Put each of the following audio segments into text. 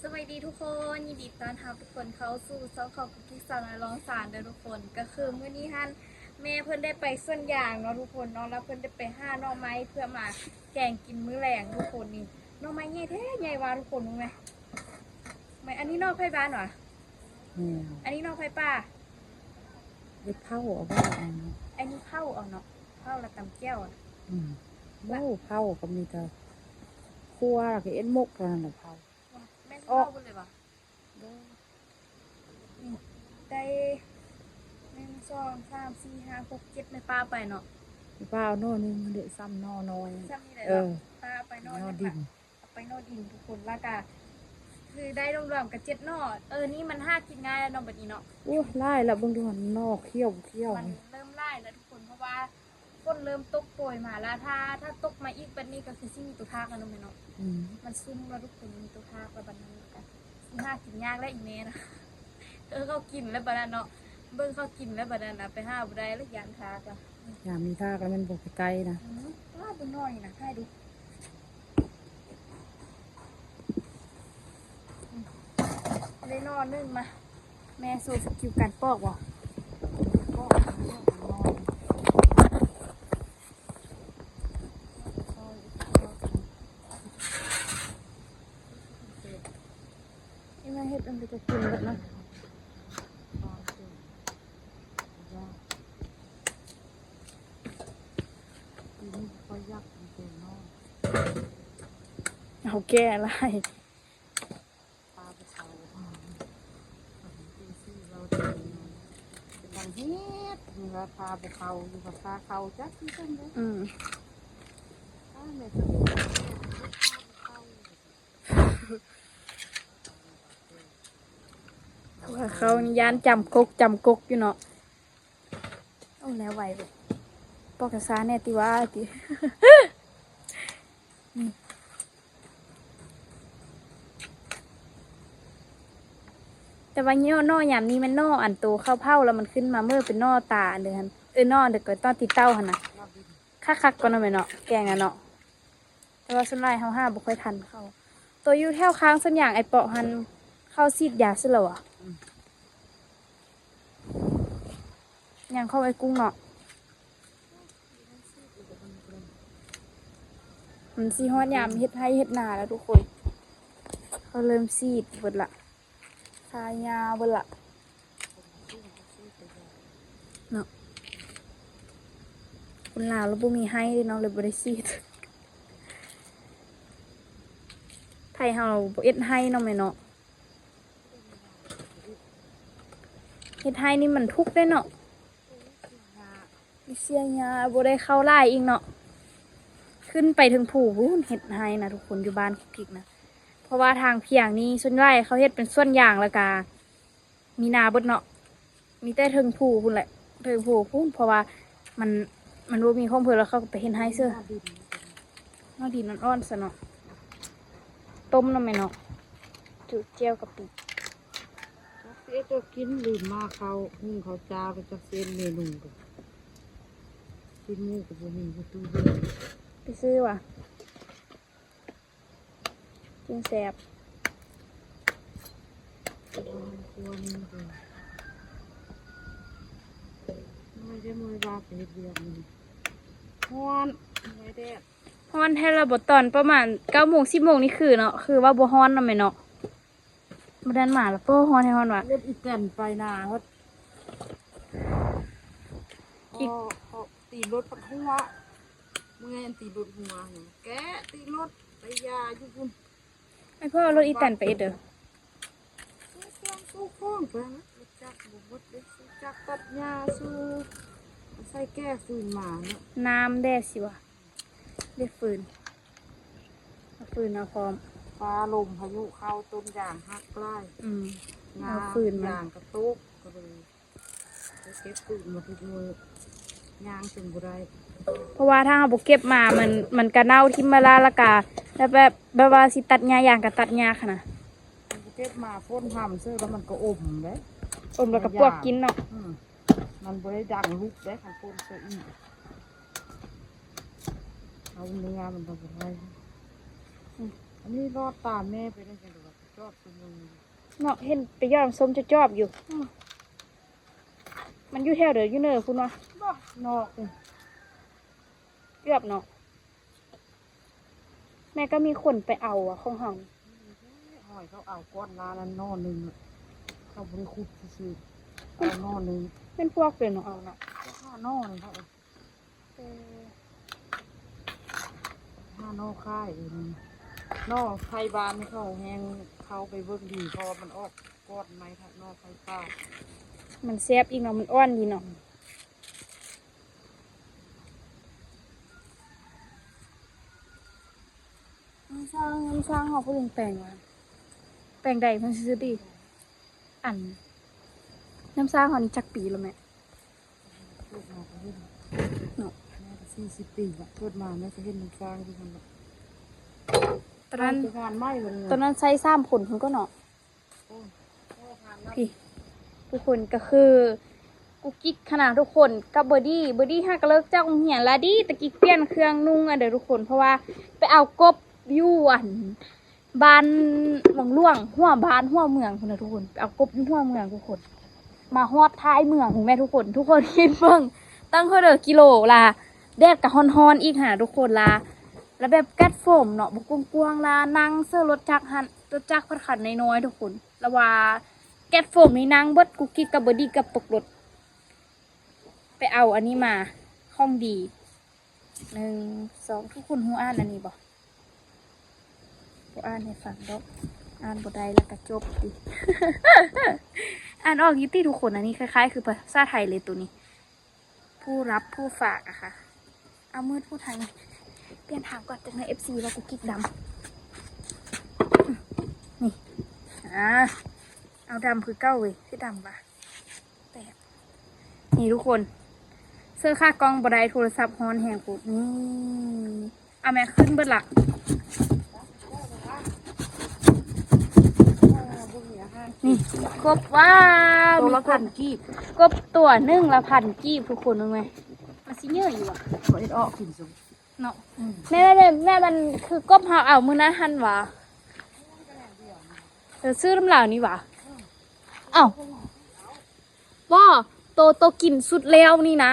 ສະບາຍດີທຸກຄົນ, ຍິນດີຕ້ອນຮັບທຸກຄົນເຂົ້າສູ່ຊ່ອງຂອງກຸກກິກສາວນ້ອຍລອງສານເດີທຸກຄົນ. ກໍຄືມື້ນີ້ຫັ້ນ ແມ່ເພິ່ນໄດ້ໄປສວນຢາງເນາະທຸກຄົນເນາະ, ແລ້ວເພິ່ນໄດ້ໄປຫາໜໍ່ໄມ້ເພື່ອມາແກງກິນມື້ແລງທຸກຄົນ. ນີ້ໜໍ່ໄມ້ໃຫຍ່ແທ້ໃຫຍ່ວ່າທຸກຄົນ, ເບິ່ງແມ. ແມ່ ອັນນີ້ໜໍ່ໄຜ່ບ້ານຫວາ? ແມ່ນ. ອັນນີ້ໜໍ່ໄຜ່ປ່າ? ໄດ້ເຜົາເອົາບໍ່ອັນນີ້? ອັນນີ້ເຜົາເອົາເນາະ, ເຜົາແລ້ວຕຳແຈ່ວ. ອືມ. ເຜົາກໍມີແຕ່ຂົ້ວ ແລ້ວກໍເຮັດໝົກເທົ່ານັ້ນແຫຼະເຜົາ. ແມ່ນຊິເວົ້າເບິດເລີຍບໍ່? ບໍ່. ນີ້ໄດ້ ໜຶ່ງ ສອງ ສາມ ສີ່ ຫ້າ ຫົກ ເຈັດ ແມ່ປ້າໄປເນາະ. ແມ່ປ້າເອົາໜໍ່ໜຶ່ງ ເດ ຊ້ຳໜໍ່ນ້ອຍ ຊ້ຳນີ້ແຫຼະ. ເອີ ປ້າເອົາໄປໜໍ່ໜຶ່ງ ໜໍ່ດິນ ເອົາໄປໜໍ່ດິນທຸກຄົນ. ແລ້ວກະຄືໄດ້ລວມໆກະເຈັດໜໍ່. ເອີ ນີ້ມັນຫາກິນງ່າຍແລ້ວເນາະ ບັດນີ້ເນາະ. ໂອ້ ຫຼາຍລະ ເບິ່ງດູຫັ້ນ ໜໍ່ຂຽວບໍ່ຂຽວ. ມັນເລີ່ມຫຼາຍແລ້ວທຸກຄົນ ເພາະວ່າ ຝົນເລີ່ມຕົກໂປຍມາແລ້ວ, ຖ້າ ຖ້າຕົກມາອີກແບບນີ້ກໍຄືຊິມີໂຕທາກແລ້ວເນາະແມ່ເນາະ. ອືມ. ມັນຊຸ່ມແລ້ວທຸກຄົນ ມີໂຕທາກແລ້ວບັດນັ້ນ ກໍຊິຫາກິນຍາກແລ້ວອີແມ່ນະ. ເອີ ເຂົາກິນແລ້ວບັດນັ້ນເນາະ, ເບິ່ງເຂົາກິນແລ້ວບັດນັ້ນນະ ໄປຫາບໍ່ໄດ້ແລ້ວ ຢ້ານທາກລະ. ຢາມມີທາກແລ້ວແມ່ນບໍ່ໄປໃກ້ນະ. ອືມ. ວ້າ ເບິ່ງໜໍ່ນີ້ນະ ຖ່າຍດູ. ອືມ. ໄດ້ໜໍ່ໜຶ່ງມາ. ແມ່ໂຊສະກິວການປອກບໍ່? ອີ່ແມ່ເຮັດອັນໃດກໍກິນເບິດນະ. ເອົາແກ່ຫຼາຍ. ພາໄປເຂົາ ເຮັດ ເວລາພາໄປເຂົາ ຢູ່ພາເຂົາຈັກຄືກັນເດ້. ອືມ. ພາແມ່ ພາເຂົານີ້ຢ້ານຈຳກົກ ຈຳກົກຢູ່ເນາະ. ເອົາແລ້ວໄວເວີຍ ປອກກະຊາແດ່ຕິວ່າຕິ. ແຕ່ວ່າເຫຍາະໜໍ່ຍາມນີ້ແມ່ນໜໍ່ອັນໂຕເຂົ້າເຜົາ ແລ້ວມັນຂຶ້ນມາເໝີເປັນໜໍ່ຕາອັນເດີຫັ້ນ. ເອີ ໜໍ່ອັນເດີກໍຕ້ອງຕິດເຕົ້າຫັ້ນນະ. ຄັກໆກ່ອນເນາະແມ່ເນາະ ແກງນະເນາະ. ແຕ່ວ່າສ່ວນຫຼາຍເຮົາຫາບໍ່ຄ່ອຍທັນເຂົາ. ໂຕຢູ່ແຖວຂ້າງສວນຢາງໄອ້ເປາະຫັ້ນ ເຂົາສີດຢາເສຍແລ້ວຫວາ? ອືມ. ຍັງຂອງໄອ້ກຸ້ງເນາະ. ມັນຊິຮອດຍາມເຮັດໄຮ່ເຮັດນາແລ້ວທຸກຄົນ. ເຂົາເລີ່ມສີດເບິດລະ. ທາຢາເບິດລະເນາະ. ຄົນລາວລະບໍ່ມີໄຮ່ເດ້ເນາະ ເລີຍບໍ່ໄດ້ສີດ. ໄທເຮົາບໍ່ເຮັດໄຮ່ເນາະແມ່ເນາະ. ເຮັດໄຮ່ນີ້ມັນທຸກເດ້ເນາະ. ເສຍຫຍ້າ ບໍ່ໄດ້ເຂົ້າຫຼາຍອີກເນາະ. ຂຶ້ນໄປເທິງພູພຸ້ນ ເຮັດໄຮ່ນະທຸກຄົນ ຢູ່ບ້ານຄຸກກິກນະ. ເພາະວ່າທາງພຽງນີ້ສ່ວນຫຼາຍເຂົາເຮັດເປັນສວນຢາງ ແລ້ວກະມີນາເບິດເນາະ. ມີແຕ່ເທິງພູພຸ້ນແຫຼະ ເທິງພູພຸ້ນ ເພາະວ່າມັນ ມັນບໍ່ມີຂອງເພິ່ນ ແລ້ວເຂົາກໍໄປເຮັດໄຮ່ເສີ. ໜໍ່ດິນ ໜໍ່ດິນອ່ອນໆຊະເນາະ. ຕົ້ມເນາະແມ່ເນາະ ຈຸແຈ່ວກະປິ. ຈັກຊິເຮັດແນວກິນ ລືມມາເຂົ້າ ຫຸ່ງເຂົ້າຈ້າ ແລ້ວຈັກຊິເຮັດເມນູ. ຊີ້ນໝູກໍບໍ່ມີຢູ່ຕູ້ເຢັນ. ໄປຊື້ຫວາ? ຈຶ່ງແຊບ. ຮ້ອນ ຮ້ອນແທ້ລະບໍ່? ຕອນປະມານເກົ້າໂມງ ສິບໂມງນີ້ຄືເນາະ ຄືວ່າບໍ່ຮ້ອນເນາະແມ່ເນາະ. ມື້ນັ້ນມາລະ ໂອ້ ຮ້ອນແທ້ຮ້ອນວ່າ. ລົດອີແຕນໄປນາຮອດ ອີ ອໍ ຕີລົດພັດຫົວ ເມື່ອຍອັນຕີລົດຫົວ ແກະຕີລົດໄປຢາຢູ່ພຸ້ນ. ໄອ້ພໍ່ເອົາລົດອີແຕນໄປເຮັດເດີ ຊື້ເຄື່ອງ ຊື້ຂອງໄປນະ. ລົດຈັກບໍ່ໝົດເດ້ ຊື້ຈັກຕັດຫຍ້າ ຊື້ໃສ່ແກ່ຟືນມາເນາະ. ນ້ຳແດ່ຊິວ່າ ເດ້ຟືນ ເອົາຟືນມາພ້ອມ. ຟ້າລົມພາຍຸເຂົ້າ ຕົ້ນຢາງຫັກຫຼາຍ. ອືມ ເອົາຟືນມາ ຢາງກະຕົກ ກໍເລີຍ ໄປເກັບຟືນມາທຸກມື້ ຍ່າງຈົນບໍ່ໄດ້. ເພາະວ່າຖ້າເຮົາບໍ່ເກັບມາ ມັນ ມັນກະເນົ່າຖິ້ມມາລະ ລະກະແບບ ແບບ ແບບວ່າຊິຕັດຫຍ້າ ຢາງກະຕັດຍາກຫັ້ນນະ. ບໍ່ເກັບມາ ຝົນພຳເສີ ແລ້ວມັນກໍອົມເດ້ ອົມແລ້ວກະປວກກິນເນາະ. ອືມ ມັນບໍ່ໄດ້ດັງລຸກເດ້ ຄັນຝົນເສີອີກ ເອົາເນື້ອມັນກໍບໍ່ໄດ້. ອືມ ອັນນີ້ລອດຕາມແມ່ໄປໄດ້ຈັ່ງໃດວະ? ເນາະ ເຫັນໄປຢອດສົ້ມຈອບໆຢູ່. ອືມ ມັນຢູ່ແຖວເດີ ຢູ່ເໜືອພຸ້ນວະ? ບໍ່ ນອກພຸ້ນ ເກືອບເນາະ. ແມ່ກໍມີຄົນໄປເອົາອະ ຂອງເຮົາ. ຫ້ອຍ ເຂົາເອົາກ້ອນລານັ້ນໜໍ່ໜຶ່ງ ເຂົາບໍ່ໄດ້ຂຸດຊື່ໆ ເອົາໜໍ່ໜຶ່ງ. ແມ່ນພວກເດີເນາະ ເອົາເນາະ ພວກຫາໜໍ່ນີ້ເຂົາ ເອີ ຫາໜໍ່ຂາຍເອງ. ໜໍ່ໄທບ້ານເຂົາແຮງເຂົ້າໄປເບິ່ງດີ ເພາະວ່າມັນອອກກ້ອນໃໝ່ ຖ້າໜໍ່ໄທປ່າ ມັນແຊບອີກເນາະ ມັນອ່ອນດີເນາະ. ອືມ ນ້ຳສ້າງ ນ້ຳສ້າງເຮົາຜູ້ແປງວ່າ ແປງໃດເພິ່ນຊິຊື້ດີ? ອັນ ນ້ຳສ້າງເຮົານີ້ຈັກປີແລ້ວແມ່? ເກີດມາກໍເຫັນ ເນາະ ແມ່ກໍສີ່ສິບປີລະ ເກີດມາແມ່ກໍເຫັນນ້ຳສ້າງຢູ່ຫັ້ນລະ. ຕອນນັ້ນ ຕອນນັ້ນໃຊ້ສາມຄົນພຸ້ນກໍເນາະ. ພີ່ ທຸກຄົນ ກໍຄືກຸກກິກຫັ້ນນະທຸກຄົນ ກັບເບີດີ້. ເບີດີ້ຫາກໍເລີກຈາກໂຮງຮຽນລະດີ ຕະກີ້ປ່ຽນເຄື່ອງນຸ່ງອັນເດີທຸກຄົນ ເພາະວ່າໄປເອົາກົບຢູ່ອັນບ້ານຫວັງຫຼວງ ຫົວບ້ານຫົວເມືອງພຸ້ນນະທຸກຄົນ ໄປເອົາກົບຢູ່ຫົວເມືອງທຸກຄົນ. ມາຮອດທ້າຍເມືອງພຸ້ນແມ່ທຸກຄົນ ທຸກຄົນຄິດເບິ່ງ ຕັ້ງເທົ່າໃດກິໂລລະ ແດດກໍຮ້ອນໆອີກຫັ້ນນະທຸກຄົນລະ ລະແບບແກັດໂຟມເນາະ ບໍ່ກວ້າງໆລະ ນັ່ງເຊີລົດຈັກຫັ້ນ ລົດຈັກພັດຄັນນ້ອຍໆທຸກຄົນ ລະວ່າແກັດໂຟມນີ້ນັ່ງເບິດ ກຸກກິກກັບເບີດີ້ເກືອບຕົກລົດ. ໄປເອົາອັນນີ້ມາ ຂອງດີ ໜຶ່ງ ສອງ ທຸກຄົນຮູ້ອ່ານອັນນີ້ບໍ່? ບໍ່ອ່ານໃຫ້ຟັງດອກ ອ່ານບໍ່ໄດ້ລະກະຈົບຕິ. ອ່ານອອກຢູ່ຕິທຸກຄົນ? ອັນນີ້ຄ້າຍໆຄືພາສາໄທເລີຍໂຕນີ້ ຜູ້ຮັບຜູ້ຝາກອະຄ່ະ. ເອົາມືດຜູ້ທາງນີ້ ປ່ຽນທາງກ່ອນ ຈັກໜ້ອຍເອັຟຊີວ່າກູກິກດຳ. ນີ້ ອາ ເອົາດຳຄືເກົ່າເວີຍ ຄືດຳວ່າ ແຕກ. ນີ້ທຸກຄົນ ເຊີຂາກ້ອງບໍ່ໄດ້ ໂທລະສັບຮ້ອນແຮງໂພດ. ນີ້ ເອົາແມ່ ຂຶ້ນເບິດລະ. ນີ້ ກົບ ວ້າວ ໂຕລະພັນກີບ ກົບຕົວໜຶ່ງລະພັນກີບ ທຸກຄົນເບິ່ງແມ. ມັນຊິເຍີ້ຢູ່ຫວາ? ບໍ່ເຮັດອອກກິນຊຸມເນາະ. ອືມ ແມ່ ແມ່ ແມ່ ມັນຄືກົບເຮົາເອົາມື້ນັ້ນຫັ້ນຫວາ? ເອີ ຊື້ນຳລາວນີ້ຫວາ? ເອົ້າ ບໍ່ ໂຕ ໂຕກິນສຸດແລ້ວນີ້ນະ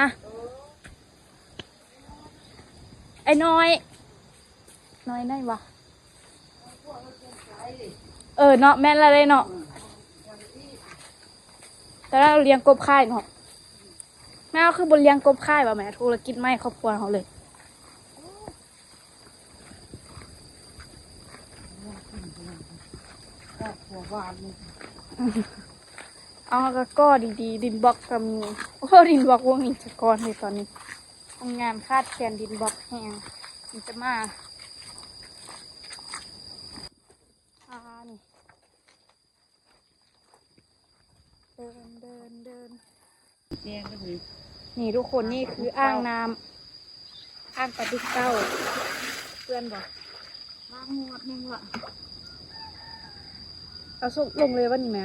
ໄອ້ນ້ອຍ ນ້ອຍໃນຫວາ? ເອີເນາະ ແມ່ນລະເດ້ເນາະ ແຕ່ລາວລ້ຽງກົບຂາຍເນາະ. ແມ່ເຮົາຄືບໍ່ລ້ຽງກົບຂາຍຫວາແມ່? ທຸລະກິດໃໝ່ຄອບຄົວເຮົາເລີຍ. ເອົາ ກໍກໍ່ດີໆ ດິນບລັອກກໍມີ. ໂອ້ ດິນບລັອກບໍ່ມີຈັກກ້ອນເລີຍຕອນນີ້ ໂຮງງານຂາດແຄນດິນບລັອກແຮງ ມັນຈະມາ ອ່າ ນີ້ ເດີນ ເດີນ ເດີນ ແຈ້ງແລ້ວນີ້ ນີ້ທຸກຄົນ ນີ້ຄືອ່າງນ້ຳ ອ່າງປາດຸກເກົ່າ ເປື້ອນບໍ່? ລ້າງງວດໜຶ່ງລະ ເອົາສົກລົງເລີຍວະນີ້ແມ່. ນ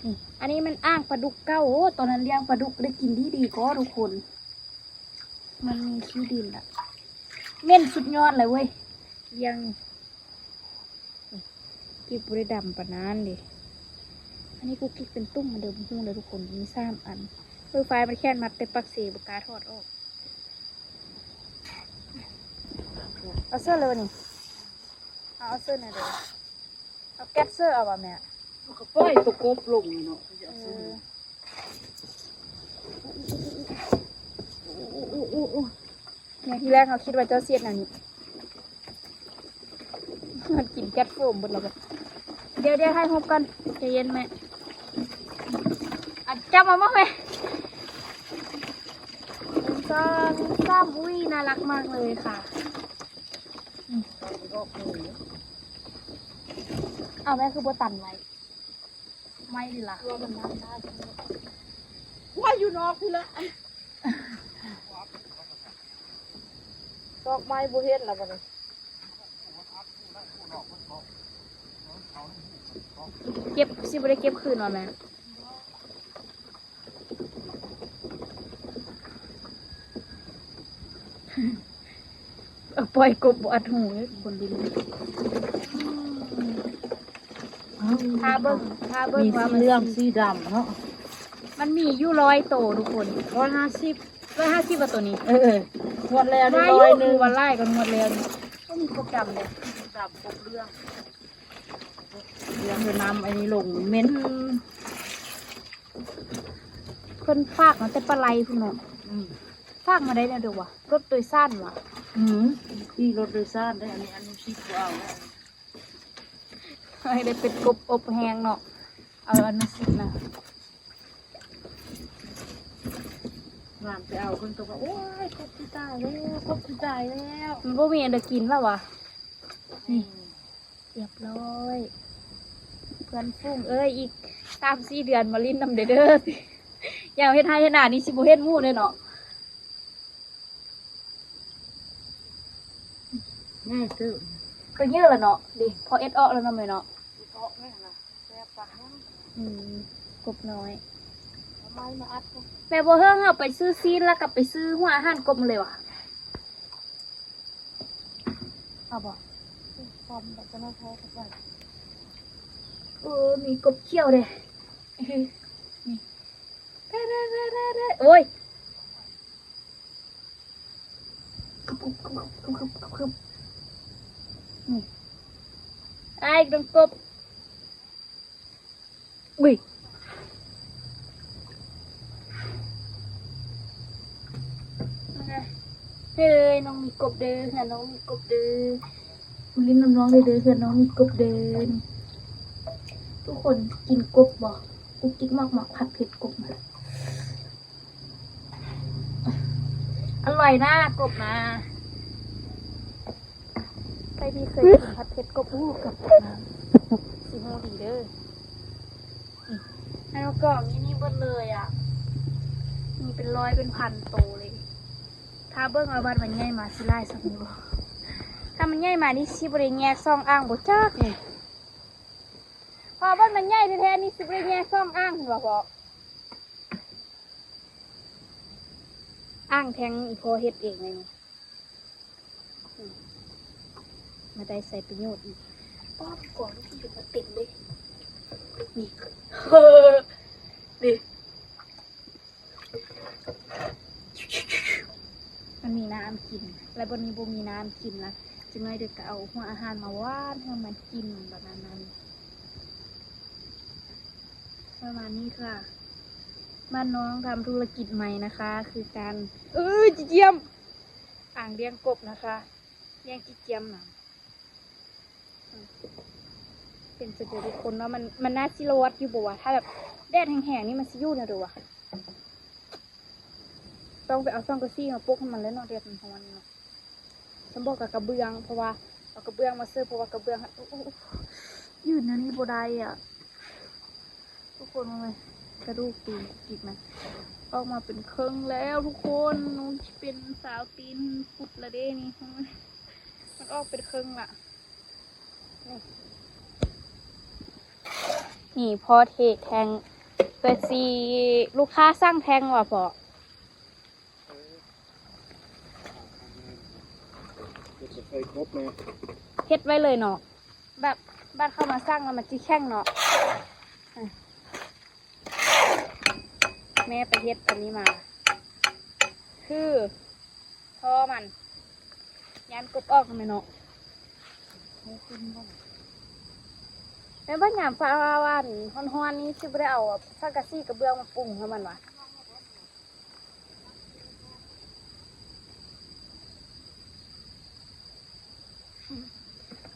ີ້ ອັນນີ້ມັນອ່າງປາດຸກເກົ່າ. ໂອ້ ຕອນນັ້ນລ້ຽງປາດຸກໄດ້ກິນດີໆ ກໍທຸກຄົນ ມັນມີຂີ້ດິນລະ ເໝັນສຸດຍອດເລີຍເວີຍ ລ້ຽງ ກິກບໍ່ໄດ້ດຳປານນັ້ນເດ. ອັນນີ້ກຸກກິກເປັນຕຸ່ມເດີ ບໍ່ຮູ້ເດີທຸກຄົນ ມີສາມອັນ. ເບິ່ງໄຟມັນແຂນມັດແຕ່ປາກເຊ ບໍ່ກ້າຖອດອອກ. ເອົາເສີເລີຍນີ້ ເອົາ ເອົາເສີແດ່ເດີ ເອົາແກັດເສີເອົາຫວາແມ່? ມັນກໍປ່ອຍຕົວກົບລົງເນາະ ເອີ. ໂອ້ ໂອ້ ໂອ້ ໂອ້ ໂອ້ ແມ່ ທີແລກເຮົາຄິດວ່າເຈົ້າຊິເຮັດແນວນີ້ ມັນກິນແກັດໂຟມເບິດແລ້ວ. ດຽວ ດຽວຖ່າຍຮູບກ່ອນ ໃຈເຢັນແມ່. ອາ ຈັບມາເບິ່ງແມ່ ໜຶ່ງ ສອງ ສາມ ອຸ້ຍ ໜ້າລັກມາກເລີຍຄ່ະ. ອືມ ເອົາ ແມ່ຄືບໍ່ຕັນໄວ້? ໄມ້ດີລະ ວ່າຢູ່ນອກພີ້ລະ ດອກໄມ້ບໍ່ເຫັນລະບັດນີ້. ເກັບ ຊິບໍ່ໄດ້ເກັບຄືນຫວາແມ່? ເ ເອົາ ປ່ອຍກົບບໍ່ອັດຫູເດ້ ຄົນດິນ. ຖ້າເບິ່ງ ຖ້າເບິ່ງວ່າມັນ ມີສີເຫຼືອງ ສີດຳເນາະ. ມັນມີຢູ່ຮ້ອຍໂຕທຸກຄົນ. ຮ້ອຍຫ້າສິບ ຮ້ອຍຫ້າສິບວ່າໂຕນີ້. ເອີ ເອີ ງວດແລ້ວນີ້ຮ້ອຍໜຶ່ງ ວ່າຫຼາຍກວ່າງວດແລ້ວນີ້. ໂອ້ ມີກົບດຳເດ້ ກົບດຳ ກົບເຫຼືອງ. ເລື່ອງເດີນນ້ຳອັນນີ້ລົງເໝັນ. ອືມ ເພິ່ນຝາກມາແຕ່ປາໄລພຸ້ນເນາະ. ອືມ ຝາກມາໄດ້ແນວໃດວະ? ລົດໂດຍສານວະ? ອືມ ຂີ່ລົດໂດຍສານໄດ້. ອັນນີ້ອະນຸສິດບໍ່ເອົາ. ໃຫ້ໄດ້ເປັນກົບອົບແຫ້ງເນາະ. ເອົາອະນຸສິດນະ. ຫຼານໄປເອົາ ເພິ່ນກໍວ່າ ໂອ້ຍ ກົບຊິຕາຍແລ້ວ ກົບຊິຕາຍແລ້ວ. ມັນບໍ່ມີອັນໃດກິນແລ້ວວະ. ນີ້ ອືມ ຮຽບຮ້ອຍ ເພື່ອນຝູງເອີຍ ອີກສາມສີ່ເດືອນມາຫຼິ້ນນຳເດີ. ຢ່າງເຮັດໄຮ່ເຮັດນານີ້ຊິບໍ່ເຫັນໝູ່ເດ້ເນາະ. ງ່າຍເຕີບ ກໍເຍອະລະເນາະ. ເດ້ ພໍເອັດອອກແລ້ວເນາະແມ່ເນາະ. ອືມ ກົບນ້ອຍ ເອົາໄມ້ມາອັດ. ແມ່ບໍ່ເຮີ້ງ ເຮົາໄປຊື້ຊີ້ນ ແລ້ວກໍໄປຊື້ຫົວອາຫານກົບມາເລີຍຫວາ? ເອົາບໍ່? ເອີ ມີກົບຂຽວເດ້. ໂອ້ຍ ອາຍ ກະດົງກົບ. ອຸ້ຍ ເຮີ້ຍ ນ້ອງມີກົບເດີ ເຮືອນນ້ອງມີກົບເດີ. ມາຫຼິ້ນນຳນ້ອງເດີ ເຮືອນນ້ອງມີກົບເດີ. ທຸກຄົນກິນກົບບໍ່? ກຸກກິກມາກໆ ຜັດເຜັດກົບນະ. ອະລ່ອຍນາ ກົບນາ. ໃຜທີ່ເຄີຍກິນຜັດເຜັດກົບ ອູ້ ກັບ ຊິຮູ້ດີເດີ. ນີ້ ໃນໝາກກອງນີ້ ນີ້ເບິດເລີຍອະ. ມີເປັນຮ້ອຍເປັນພັນໂຕເລີຍ. ຖ້າເບິ່ງວ່າບາດມັນໃຫຍ່ມາຊິຫຼາຍສ່ຳນີ້ບໍ່? ຖ້າມັນໃຫຍ່ມານີ້ຊິບໍ່ໄດ້ແຍກສອງອ່າງບໍ່ຈັກນີ້. ເພາະວ່າບາດມັນໃຫຍ່ແທ້ໆນີ້ ຊິບໍ່ໄດ້ແຍກສອງອ່າງ ເຫັນບໍ່ພໍ່? ອ່າງແທງອີ່ພໍ່ເຮັດເອງເລີຍນີ້. ອືມ ມາໄດ້ໃຊ້ປະໂຫຍດອີກ. ປ້ອມກອງນີ້ເປັນມາເຕັມເດ້ ນີ້ ນີ້ ມັນມີນ້ຳກິນ ແລ້ວບັດນີ້ບໍ່ມີນ້ຳກິນລະ. ຈັກໜ້ອຍເດີກະເອົາຫົວອາຫານມາຫວ່ານໃຫ້ມັນກິນ ປະມານນັ້ນ. ປະມານນີ້ຄ່ະ. ບ້ານນ້ອງທຳທຸລະກິດໃໝ່ນະຄະ ຄືການ ເອີຍ ຈຽມ ອ່າງລ້ຽງກົບນະຄະ ລ້ຽງຈີ້ຈຽມນະ. ເປັນຈັ່ງໃດທຸກຄົນເນາະ ມັນ ມັນໜ້າຊິລອດຢູ່ບໍ່ວະ? ຖ້າແບບແດດແຮງໆນີ້ ມັນຊິຢູ່ແນວໃດວະ? ຕ້ອງໄປເອົາສັງກະສີມາປົກໃຫ້ມັນແລ້ວເນາະ ແດດມັນຮ້ອນເນາະ. ສຳບອກກະກະເບື້ອງ ເພາະວ່າເອົາກະເບື້ອງມາເສີບ ເພາະວ່າກະເບື້ອງ ໂອ້ ໂອ້ ໂອ້ ຢືນແນວນີ້ບໍ່ໄດ້ອະ. ທຸກຄົນເບິ່ງແມະ ກະດູກຕີນກິກນະ ອອກມາເປັນເຄິ່ງແລ້ວທຸກຄົນ. ໜູຊິເປັນສາວຕີນພຸດລະເດ້ນີ້ ມັນອອກເປັນເຄິ່ງລະ. ນີ້ ນີ້ພໍ່ເທກແທ່ງ ເພື່ອຊິ ລູກຄ້າສັ່ງແທ່ງຫວາພໍ່? ເຮັດໄວ້ເລີຍເນາະ ແບບບາດເຂົາມາສັ່ງແລ້ວມັນຊິແຂງເນາະ. ແມ່ໄປເຮັດອັນນີ້ມາ ຄືທໍ່ມັນ ຢ້ານກົບອອກແມ່ນເນາະ. ແມ່ນວ່າຍາມຟ້າຮ້ອນໆນີ້ ຊິບໍ່ໄດ້ເອົາສັງກະສີກະເບື້ອງມາປຸງໃຫ້ມັນຫວາ?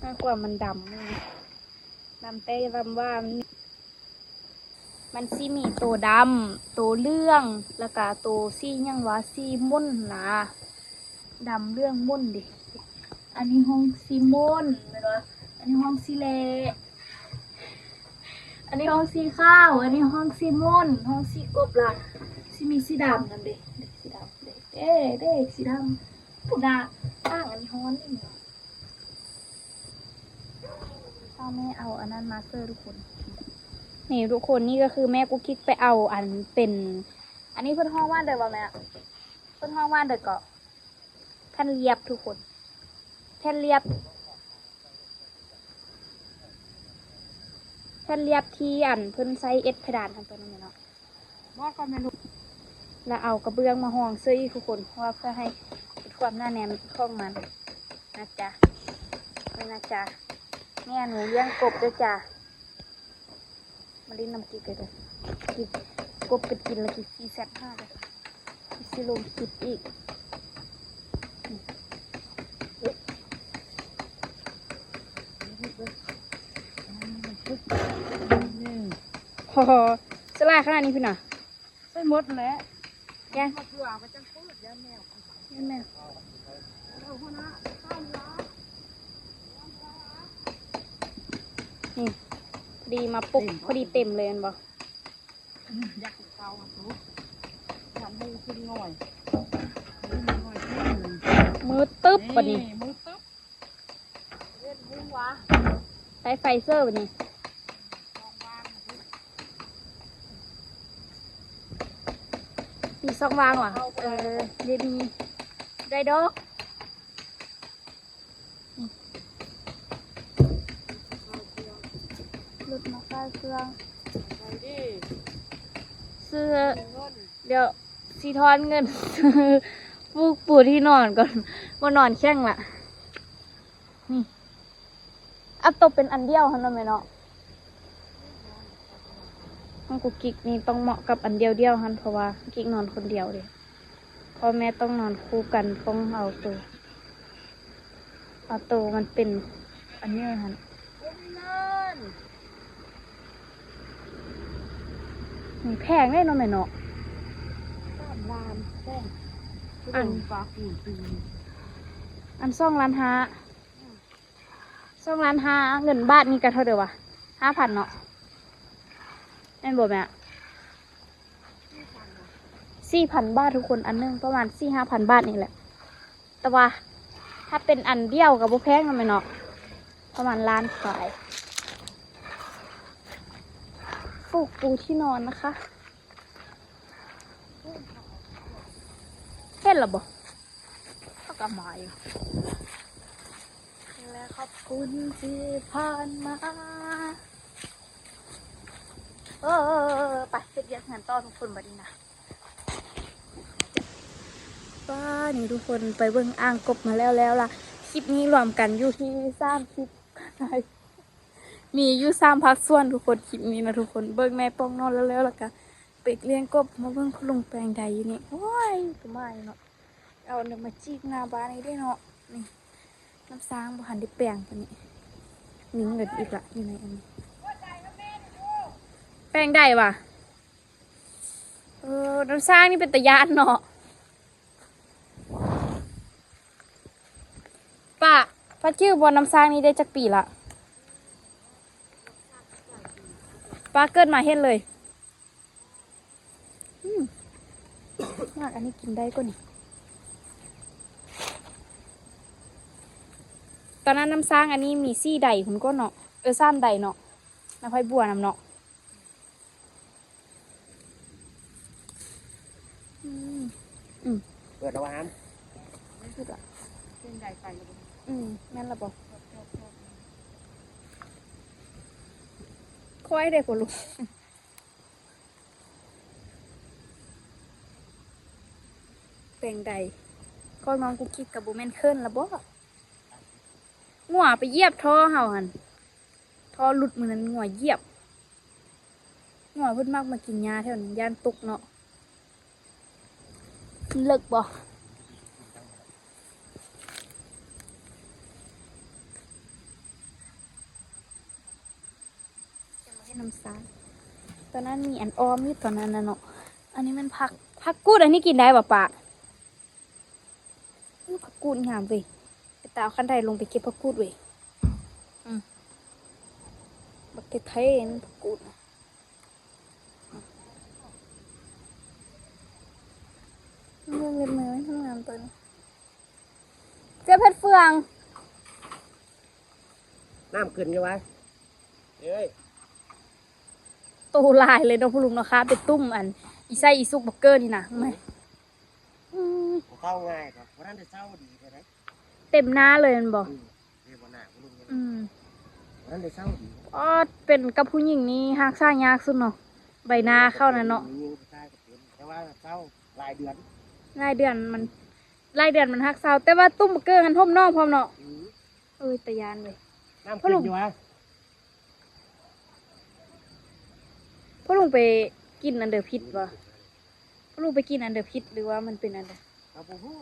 ມັນກວ່າມັນດຳ ດຳແຕ່ດຳວ່າ ມັນຊິມີໂຕດຳ ໂຕເຫຼືອງ ແລ້ວກະໂຕສີຫຍັງຫວາ ສີໝົນນະ ດຳເຫຼືອງໝົນເດ. ອັນນີ້ຫ້ອງສີໝົນແມ່ນຫວາ? ອັນນີ້ຫ້ອງສີແຫຼ ອັນນີ້ຫ້ອງສີຂາວ ອັນນີ້ຫ້ອງສີໝົນ ຫ້ອງສີກົບລະ ຊິມີສີດຳນຳເດ ສີດຳເດ ເດ້ ເດ້ ສີດຳ. ພຸ້ນນະ ອ່າງອັນນີ້ຮ້ອນນີ້ ຖ້າແມ່ເອົາອັນນັ້ນມາເສີທຸກຄົນ. ນີ້ທຸກຄົນ ນີ້ກໍຄືແມ່ກຸກກິກໄປເອົາອັນເປັນ ອັນນີ້ເພິ່ນຮ້ອງວ່າໃດວະແມ່? ເພິ່ນຮ້ອງວ່າໃດເກາະ? ແຜ່ນລຽບທຸກຄົນ. ແຜ່ນລຽບ ແຜ່ນລຽບທີ່ອັນເພິ່ນໃຊ້ເຮັດເພດານຫັ້ນຕົວນັ້ນແມ່ນເນາະ. ບອດກ່ອນແມ່ລູກ ແລ້ວເອົາກະເບື້ອງມາຮອງເສີຍອີກທຸກຄົນ ເພາະວ່າເພື່ອໃຫ້ເປັນຄວາມໜາແໜ້ນຂອງມັນນະຈ໊ະ. ນີ້ນະຈ໊ະ ແມ່ໜູລ້ຽງກົບເດີຈ້າ. ມາຫຼິ້ນນຳກິກເດີ ກິກ ກົບກັນກິນລະກິກຊິແຊດຫາເດີ ກິກຊິລົງຄລິບອີກ. ໂອ້ໂຫ ສະຫຼາຍຂະໜາດນີ້ພຸ້ນນະ. ໃສ່ໝົດແຫຼະ ແກງ ໝົດຢູ່ວ່າ ມັນຈັ່ງເປີດ ຢ້ານແມວ ຢ້ານແມວ. ນີ້ ພໍດີມາປຸກ ເຕັມ ພໍດີເຕັມເລີຍແມ່ນບໍ່? ຢາກເຂົ້າ ຢາກໃຫ້ຂຶ້ນງ່ອຍ ມື້ຕຶບບັດນີ້ ມື້ຕຶບ. ເຮັດຫຍັງວະ? ໃຊ້ໄຟເຊີບັດນີ້ ມີຊ່ອງວ່າງຫວາ? ເອີ ເດມີ ໄດ້ດອກ. ລົດມາຂາຍເຄື່ອງ ຊື້ ດຽວຊິທອນເງິນຊື້ປູກປູທີ່ນອນກ່ອນ ບໍ່ນອນແຂງລະ. ນີ້ ເອົາໂຕເປັນອັນດຽວຫັ້ນເນາະແມ່ເນາະ. ຂອງກຸກກິກນີ້ຕ້ອງເໝາະກັບອັນດຽວໆຫັ້ນ ເພາະວ່າກຸກກິກນອນຄົນດຽວເດ້ ພໍ່ແມ່ຕ້ອງນອນຄູ່ກັນ ຕ້ອງເອົາໂຕ ເອົາໂຕມັນເປັນອັນນີ້ຫັ້ນ. ນີ້ແພງເດ້ເນາະແມ່ເນາະ ສາມລ້ານແພງ ອັນ ອັນສອງລ້ານຫ້າ ສອງລ້ານຫ້າ ເງິນບາດນີ້ກະເທົ່າໃດວະ? ຫ້າພັນເນາະ ແມ່ນບໍ່ແມ່? ສີ່ພັນບາດທຸກຄົນ ອັນໜຶ່ງປະມານສີ່ຫ້າພັນບາດນີ້ແຫຼະ. ແຕ່ວ່າຖ້າເປັນອັນດຽວກະບໍ່ແພງນຳແມ່ເນາະ ປະມານລ້ານປາຍ. ປູກປູທີ່ນອນນະຄະ. ເຫັນລະບໍ່? ເຂົາກະມາຢູ່. ແລະຂອບຄຸນທີ່ຜ່ານມາ. ເອີ ໄປເຮັດວຽກງານຕໍ່ທຸກຄົນບັດນີ້ນະ. ປ້າ ນີ້ທຸກຄົນ ໄປເບິ່ງອ່າງກົບມາແລ້ວ ແລ້ວລະ. ຄລິບນີ້ລວມກັນຢູ່ທີ່ສາມສິບ ມີຢູ່ສາມພາກສ່ວນທຸກຄົນ ຄລິບນີ້ນະທຸກຄົນ. ເບິ່ງແມ່ປ້ອງນອນແລ້ວ ແລ້ວ ແລ້ວກະ ເປັກລ້ຽງກົບ ມາເບິ່ງຄຸນລຸງແປງໄດຢູ່ນີ້. ໂອ້ຍ ກະມາຢູ່ເນາະ ເອົາອັນນີ້ມາຈີກໜ້າບ້ານນີ້ເດ້ເນາະ. ນີ້ ນ້ຳສ້າງບໍ່ທັນໄດ້ແປງປານນີ້ ຍິງເງິນອີກລະ ຢູ່ໃນອັນນີ້ ແປງໄດຫວາ? ເອີ ນ້ຳສ້າງນີ້ເປັນຕາຢ້ານເນາະ. ປ້າ ປ້າຈື່ບໍ່ ນ້ຳສ້າງນີ້ໄດ້ຈັກປີລະ? ປ້າເກີດມາເຫັນເລີຍ. ອືມ ໝາກອັນນີ້ກິນໄດ້ກໍນີ້. ຕອນນັ້ນນ້ຳສ້າງອັນນີ້ມີສີ່ໃດພຸ້ນກໍເນາະ ເອີ ສາມໃດເນາະ ນ້ຳໄຜ່ບົວນຳເນາະ. ອືມ ອືມ ເປີດລະຫວ່າງ ເປັນໃດໄປລະບໍ່? ອືມ ແມ່ນລະບໍ່? ຄ່ອຍເດ້ພໍ່ລຸງ. ແປງໄດ ຂ້ອຍມອງກຸກກິກກະບໍ່ແມ່ນເຂີນລະບໍ? ງົວໄປຢຽບທໍ່ເຮົາຫັ້ນ ທໍ່ຫຼຸດມື້ນັ້ນງົວຢຽບ. ງົວເພິ່ນມັກມາກິນຫຍ້າແຖວນີ້ ຢ້ານຕົກເນາະ. ເລິກບໍ່? ເຮັດນ້ຳຊາ ຕອນນັ້ນມີອັນອ້ອມຢູ່ຕອນນັ້ນນະເນາະ. ອັນນີ້ແມ່ນຜັກ ຜັກກູດ ອັນນີ້ກິນໄດ້ບໍ່ປ້າ? ອື ຜັກກູດງາມເວີຍ. ໄປຕາວຄັນໄດລົງໄປເກັບຜັກກູດເວີຍ. ອື ບັກເທ່ໆ ຜັກກູດນະ. ເບິ່ງເລັບມືມັນງາມຕົວນີ້. ເຈັບເຮັດເຟືອງ. ນ້ຳຂຶ້ນຢູ່ຫວາ? ເອີຍ ໂຕຫຼາຍເລີຍເນາະພໍ່ລຸງເນາະ. ຄາໄປຕຸ້ມອັນ ອີໄຊອີສຸກບັກເກີນີ້ນະ. ອືມ ບໍ່ເຂົ້າງ່າຍດອກ ບໍ່ທັນໄດ້ເຊົາດີເທື່ອໃດ. ເຕັມໜ້າເລີຍແມ່ນບໍ່? ອືມ ເດ້ ບໍ່ໜ້າບໍ່ລຸງຍັງ ອືມ ບໍ່ທັນໄດ້ເຊົາດີ. ອໍ ເປັນກັບຜູ້ຍິງນີ້ຮັກສາຍາກສຸດເນາະ ໃບໜ້າເຂົານັ້ນເນາະ. ຜູ້ຍິງຜູ້ຊາຍກໍເປັນ ແຕ່ວ່າເຊົາຫຼາຍເດືອນ ຫຼາຍເດືອນມັນ ຫຼາຍເດືອນມັນຮັກເຊົາ ແຕ່ວ່າຕຸ້ມເກີຫັ້ນຫົ່ມນ້ອງພ້ອມເນາະ. ອືມ ເອີຍ ຕາຢ້ານເວີຍ. ນ້ຳ ພໍ່ລຸງ ກິນຢູ່ຫວາ? ພໍ່ລຸງໄປກິນອັນເດີຜິດບໍ່? ພໍ່ລຸງໄປກິນອັນເດີຜິດ ຫຼືວ່າມັນເປັນອັນໃດ? ເຮົາບໍ່ຮູ້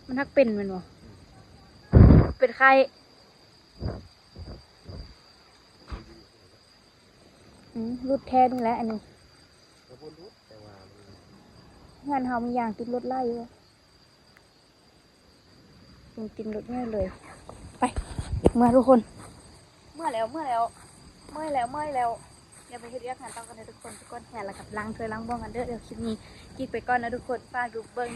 ມັນຮັກເປັນແມ່ນບໍ່? ເປັນໄຂ້. ອືມ ຫຼຸດແທ້ນີ້ແຫຼະອັນນີ້. ກໍບໍ່ຫຼຸດ ແຕ່ວ່າມັນ ເຮືອນເຮົາມີຢາງຕິດລົດຫຼາຍຢູ່. ເປັນຕິດລົດໃຫຍ່ເລີຍ. ໄປ ເມືອທຸກຄົນ ເມືອແລ້ວ ເມືອແລ້ວ ເມື່ອຍແລ້ວ ເມື່ອຍແລ້ວ. ດຽວໄປເຮັດວຽກງານຕໍ່ກັນເດີທຸກຄົນ. ທຸກຄົນແຫ່ລະກັບລ້າງຖ້ວຍລ້າງບ່ວງກັນເດີ. ດຽວຄລິບນີ້ກິກໄປກ່ອນນະທຸກຄົນ. ຝາກດູເບິ່ງ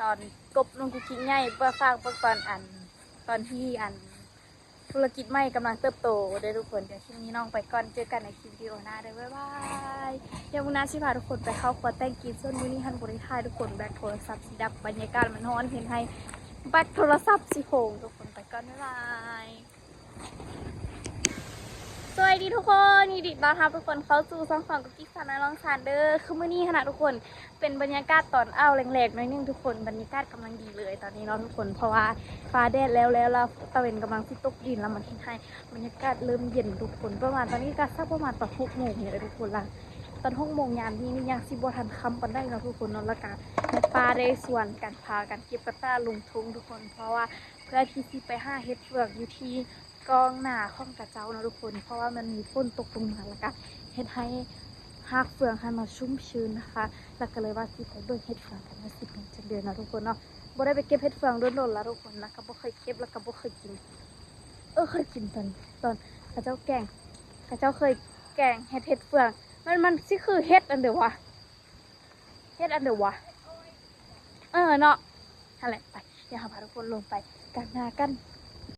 ຕອນກົບນ້ອງກຸກກິກໃຫຍ່ ເບິ່ງ ຝາກເບິ່ງຕອນອັນ ຕອນທີ່ອັນ ທຸລະກິດໃໝ່ກຳລັງເຕີບໂຕເດີທຸກຄົນ. ດຽວຄລິບນີ້ນ້ອງໄປກ່ອນ ເຈີກັນໃນຄລິບວິດີໂອໜ້າເດີ. ບາຍບາຍ. ດຽວມື້ໜ້າຊິພາທຸກຄົນໄປເຂົ້າຄົວແຕ່ງກິນ. ສ່ວນມື້ນີ້ຫັ້ນບໍ່ໄດ້ຖ່າຍທຸກຄົນ ແບັດໂທລະສັບຊິດັບ ບັນຍາກາດມັນຮ້ອນ ເຮັດໃຫ້ແບັດໂທລະສັບຊິໂພງທຸກຄົນ. ໄປກ່ອນ ບາຍບາຍ. ສະບາຍດີທຸກຄົນ ຍິນດີຕ້ອນຮັບທຸກຄົນເຂົ້າສູ່ຊ່ອງຂອງກຸກກິກສາວນ້ອຍລອງຊານເດີ. ຄືມື້ນີ້ຫັ້ນນະທຸກຄົນ ເປັນບັນຍາກາດຕອນອ້າວແລງໆໜ້ອຍໜຶ່ງທຸກຄົນ. ບັນຍາກາດກຳລັງດີເລີຍຕອນນີ້ເນາະທຸກຄົນ ເພາະວ່າຟ້າແດດແລ້ວໆ ລະຕາເວັນກຳລັງຊິຕົກດິນ ລະມັນເຮັດໃຫ້ບັນຍາກາດເລີ່ມເຢັນທຸກຄົນ. ປະມານຕອນນີ້ກະສັກປະມານຕອນຫົກໂມງນີ້ແຫຼະທຸກຄົນ. ລະຕອນຫົກໂມງຍາມນີ້ນີ້ຍັງຊິບໍ່ທັນຄ່ຳປານໃດເນາະທຸກຄົນເນາະ. ລະກະແມ່ປ້າໄດ້ຊວນກັນພາກັນເກັບກະຕ່າລົງທົ່ງທຸກຄົນ ເພາະວ່າເພື່ອທີ່ຊິໄປຫາເຫັດເຟືອງຢູ່ທີ່ ກອງນາຂອງຂະເຈົ້າເນາະທຸກຄົນ ເພາະວ່າມັນມີຝົນຕົກລົງມາ ແລ້ວກະເຮັດໃຫ້ຮາກເຟືອງຫັ້ນມາຊຸ່ມຊື່ນນະຄະ. ແລ້ວກະເລີຍວ່າຊິໄປເບິ່ງເຫັດເຟືອງກັນວ່າຊິເປັນຈັ່ງໃດເນາະທຸກຄົນເນາະ. ບໍ່ໄດ້ໄປເກັບເຫັດເຟືອງດົນໆລະທຸກຄົນ ແລ້ວກະບໍ່ເຄີຍເກັບ ແລ້ວກະບໍ່ເຄີຍກິນ. ເອີ ເຄີຍກິນຕອນ ຕອນຂະເຈົ້າແກງ ຂະເຈົ້າເຄີຍແກງເຫັດ ເຫັດເຟືອງ. ມັນ ມັນຊິຄືເຫັດອັນໃດວະ? ເຫັດອັນໃດວະ? ເອີເນາະ ຫັ້ນແຫຼະ. ໄປ ດຽວເຮົາພາທຸກຄົນລົງໄປກາງນາກັນ.